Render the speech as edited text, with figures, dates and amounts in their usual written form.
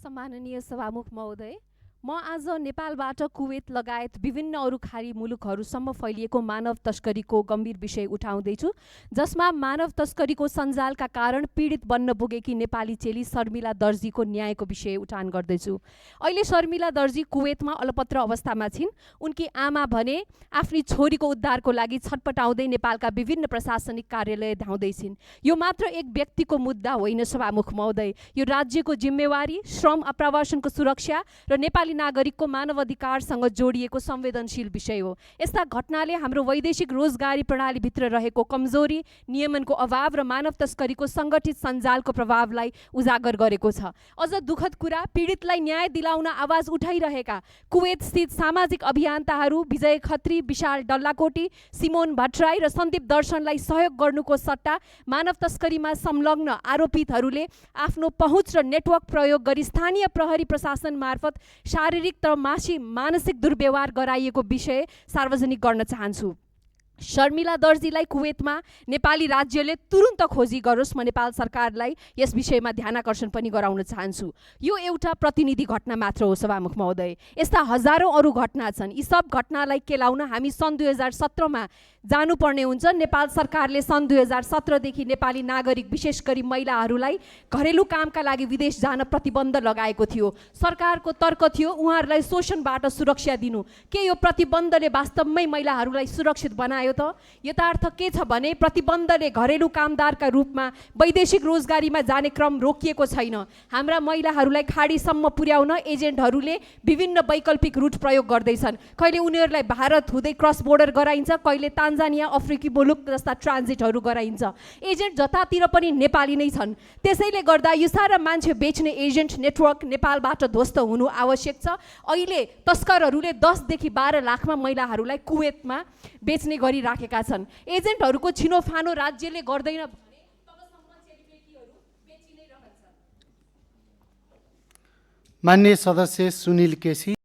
सम्माननीय सभामुख महोदय, म आज नेपालबाट कुवेत लगायत विभिन्न अरू खाडी मुलुकहरूसम्म फैलिएको मानव तस्करीको गम्भीर विषय उठाउँदैछु, जसमा मानव तस्करीको सञ्जालका कारण पीडित बन्न पुगेकी नेपाली चेली शर्मिला दर्जीको न्यायको विषय उठान गर्दैछु। अहिले शर्मिला दर्जी कुवेतमा अलपत्र अवस्थामा छिन्। उनकी आमा भने आफ्नी छोरीको उद्धारको लागि छटपटाउँदै नेपालका विभिन्न प्रशासनिक कार्यालय धाउँदैछिन्। यो मात्र एक व्यक्तिको मुद्दा होइन सभामुख महोदय, यो राज्यको जिम्मेवारी, श्रम आप्रवासनको सुरक्षा र नेपाली नागरिकको मानवाधिकारसँग जोडिएको संवेदनशील विषय हो। यस्ता घटनाले हाम्रो वैदेशिक रोजगारी प्रणालीभित्र रहेको कमजोरी, नियमनको अभाव र मानव तस्करीको सङ्गठित सञ्जालको प्रभावलाई उजागर गरेको छ। अझ दुःखद कुरा, पीडितलाई न्याय दिलाउन आवाज उठाइरहेका कुवेत स्थित सामाजिक अभियन्ताहरू विजय खत्री, विशाल डल्लाकोटी, सिमोन भट्टराई र सन्दीप दर्शनलाई सहयोग गर्नुको सट्टा मानव तस्करीमा संलग्न आरोपितहरूले आफ्नो पहुँच र नेटवर्क प्रयोग गरी स्थानीय प्रहरी प्रशासन मार्फत शारीरिक र मानसिक दुर्व्यवहार गराइएको विषय सार्वजनिक गर्न चाहन्छु। शर्मिला दर्जीलाई कुवेतमा नेपाली राज्यले तुरुन्त खोजी गरोस्। म नेपाल सरकारलाई यस विषयमा ध्यानाकर्षण पनि गराउन चाहन्छु। यो एउटा प्रतिनिधि घटना मात्र हो सभामुख महोदय, यस्ता हजारौं अरू घटना छन्। यी सब घटनालाई केलाउन हामी सन् 2017 मा जानुपर्ने हुन्छ। नेपाल सरकारले सन् 2017 देखि नेपाली नागरिक विशेष गरी महिलाहरूलाई घरेलु कामका लागि विदेश जान प्रतिबन्ध लगाएको थियो। सरकारको तर्क थियो उहाँहरूलाई शोषणबाट सुरक्षा दिनु। के यो प्रतिबन्धले वास्तवमै महिलाहरूलाई सुरक्षित बनायो त? यथार्थ के छ भने प्रतिबन्धले घरेलु कामदारका रूपमा वैदेशिक रोजगारीमा जाने क्रम रोकिएको छैन। हाम्रा महिलाहरूलाई खाडीसम्म पुर्याउन एजेन्टहरूले विभिन्न वैकल्पिक रुट प्रयोग गर्दैछन्। कहिले उनीहरूलाई भारत हुँदै क्रस बोर्डर गराइन्छ, कहिले तान्जानिया, अफ्रिकी मुलुक जस्ता ट्रान्जिटहरू गराइन्छ। एजेन्ट जतातिर पनि नेपाली नै छन्। त्यसैले गर्दा यो सारा मान्छे बेच्ने एजेन्ट नेटवर्क नेपालबाट ध्वस्त हुनु आवश्यक छ। अहिले तस्करहरूले 10 देखि 12 लाखमा महिलाहरूलाई कुवेतमा बेच्ने गरिराखेका छन्। एजेन्टहरूको छिनोफानो राज्यले गर्दैन भने तबसम्म चेलीबेटीहरू बेचि नै रहन्छ। माननीय सदस्य सुनिल केसी।